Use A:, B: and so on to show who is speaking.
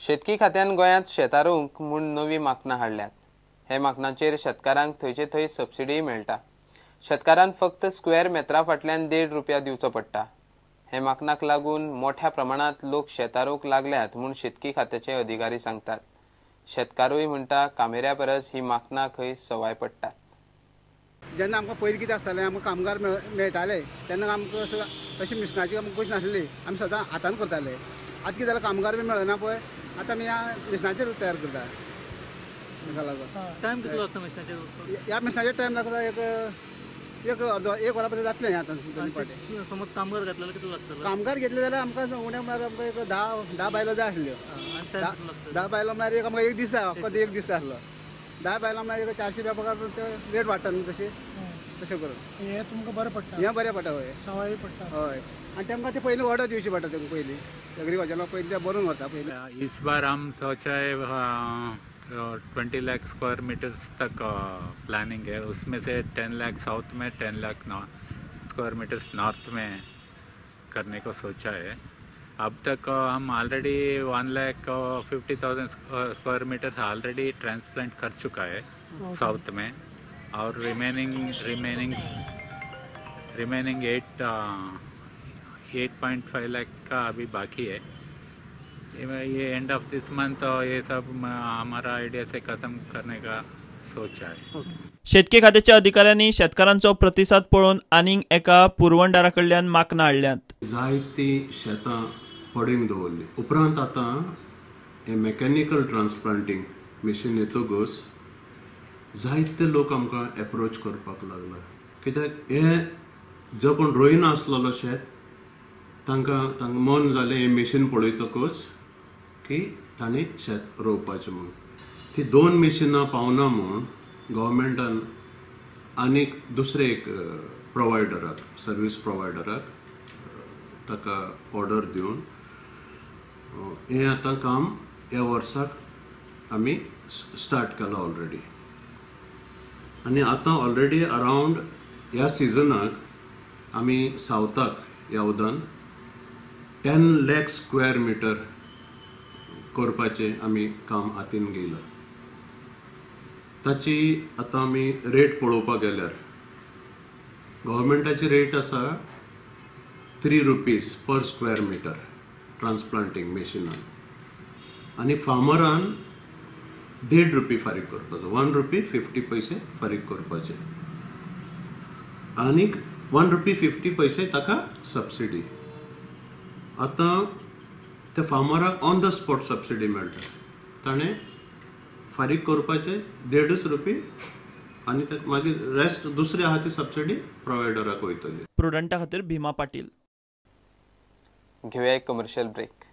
A: शेतकी खात्यान गोंयांत शेतां रोवंक म्हूण नवीं माकनां हाडल्यात. हे माकनाचेर शेतकारांक थंयचे थंय सबसिडीय मेळटा. शेतकारान फक्त स्क्वेअर मेत्रा फाटल्यान 1.5 रुपया दिवचो पडटा. हे माकनाक लागून मोठ्या प्रमाणांत लोक शेतां रोवंक लागल्यात म्हूण शेतकी खात्याचे अधिकारी सांगतात. शेतकारूय म्हणटा कामेऱ्या परस ही माकनां खंय सवाय पडटात.
B: जेन्ना आमकां पयलीं कितें आसतालें, आमकां कामगार मेळटाले तेन्ना आमकां तशी मिशनाची आमकां गोश्ट नासली, आमी सदां हातान करताले. आतां कितें जालें, कामगार बी मेळना पळय, आतां आमी ह्या मिशनाचेर तयार करता. ताका लागून
C: टायम कितलो लागता मिशनाचेर?
B: ह्या मिशनाचेर टायम लागता एक एक अर्दो एक वरां पर्यंत जातलें. आतां दोन पाटे
C: समज कामगार घेतले कितलो लागतलो?
B: कामगार घेतले जाल्यार आमकां उणें म्हळ्यार आमकां एक 10 बायलो जाय आसल्यो. 10 बायलो म्हळ्यार एक आमकां एक दीस जाय, फकत एक दीस जाय आसलो. 10 बायलां म्हळ्यार एक 400 रुपया पगार रेट वाडटा न्हू, तशें तशें करून
C: हें तुमकां बरें पडटा.
B: हें बरें पडटा. हय,
C: सवाय पडटा.
B: हय, आनी तेमकां ते पयलीं ऑर्डर दिवची पडटा. तेमकां पयलीं एग्रीकल्चरा पयलीं ते बरोवन व्हरता पयलीं.
D: इस बार हम सोचा है 20 लाख स्क्वायर मीटर्स तक प्लानिंग है. उसमें से 10 लाख साउथ में, 10 लाख स्क्वायर मीटर्स नॉर्थ में करने को सोचा है. अब तक हम already 1,50,000 square metres already transplant कर चुका है साउथ में, और रिमेनिंग रिमेनिंग 8.5 लाख का अभी बाकी है. ये एंड ऑफ this month ये सब हमारा आइडिया से खत्म करने का सोचा है.
E: शेतकी खात्याच्या अधिकाऱ्यांनी शेतकारांचो प्रतिसाद पळोवन आनीक एका पुरवणदारा कडल्यान माकनां हाडल्यांत.
F: जायतीं शेतां पडींग दवरली. उपरांत आतां हें मॅकॅनिकल ट्रान्सप्लांटींग मशीन येतकच जायते लोक आमकां एप्रोच करपाक लागला. कित्याक हें जो कोण रोयना आसलेलो शेत तांकां तांकां मन जालें हें मशीन पळयतकच की तांणी शेत रोवपाचें म्हूण. ती 2 मशिनां पावना म्हूण गव्हर्मेंटान आनीक दुसरे एक प्रोवायडराक, सर्वीस प्रोवायडराक ताका ऑर्डर दिवन हें आतां काम ह्या वर्साक आमी स्टार्ट केलां ऑलरेडी. आनी आतां ऑलरेडी अरावंड ह्या सिजनाक आमी सावथाक ह्या उदान 10 लाख स्क्वेअर मिटर करपाचें आमी काम हातीन घेयलां. ताची आतां आमी रेट पळोवपाक गेल्यार गव्हर्मेंटाची रेट आसा 3 rupees per square metre transplanting मशिनान, आनी फार्मरान 1.5 रुपये फारीक करपाचो, 1 रुपी 50 पैसे फारीक करपाचे, आनीक 1 रुपी 50 पैसे ताका सबसिडी. आतां त्या फार्मराक ऑन the spot subsidy मेळटा, ताणें फारीक करपाचे 1.5 रुपये आनी मागीर रेस्ट दुसरी आहा ती सबसिडी प्रोवायडराक वयतली.
E: प्रुडंटा खातीर भीमा पाटील.
A: घेवया एक कमर्शियल ब्रेक.